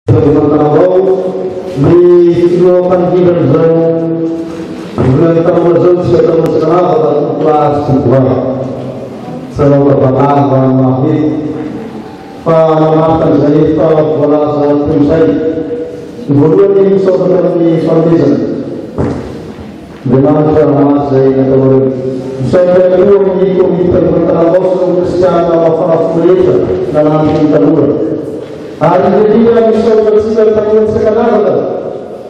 Andriamantanambao, ny filoha mpandrindra an'izao volan'ny tanora izao tsy atao antsiranava fa tompolahy sy tompovavy. Tsy hanao tavalava maro eto fa hanamarika an'izay efa voalaza teo izay. Ny voalohany misaotra tamin'ny fanomezana. Andriamanitra hamaly izay nataonareo. Misaotra ihany koa amin'ny Komity Tanora Tanambao sy ireo Kristiana mafana fo rehetra nanampy ny tanora. Ary indrindra indrindra misaotra antsika tanora tsy ankanavaka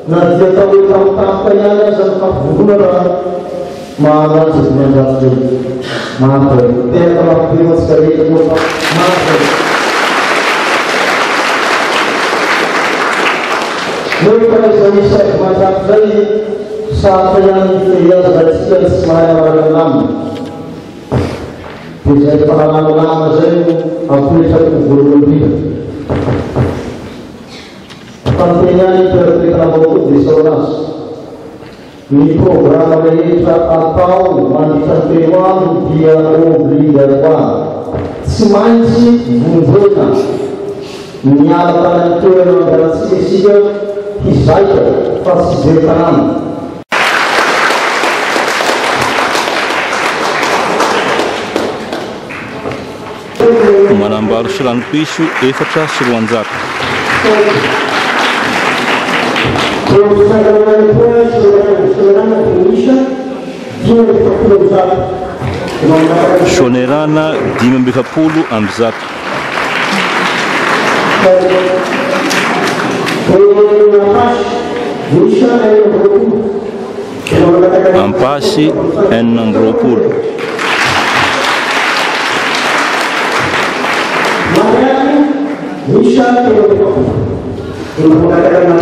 na dia atao hoe tampotampoka ihany aza ny fampivondronana maharitra 500 izay. Maharitra e. Tehaka mafy be ho antsika rehetra moa fa maharitra e. Nefa izay isa 500 izay sarotra ihany ny mifehy azy raha isika tsy mahay manaraka ny lamina. Dia izay fahalalana lamina izay no apetrako ho voalohany indrindra. Fa ny teny ihany toeram-piretana vaovao dia isaorana azy. Ny programa rehetra atao mandritra ny telo andro dia obligatoire. Tsy maintsy vonjena. Niala tany amin'ny toerana nandehanantsika isika hizaika fa tsy hijery tanàna. Manambaro sy Ranopiso 204. Soanierana 145. Ampasy 26.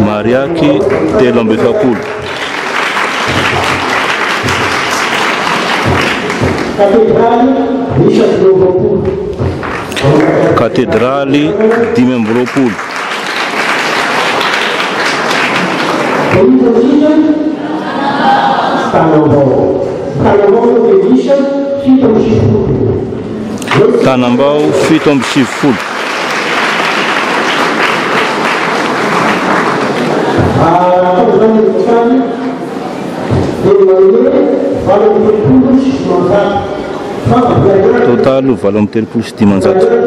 Mariaky 43. Katedraly 25. Tanambao 97. Totaly 538.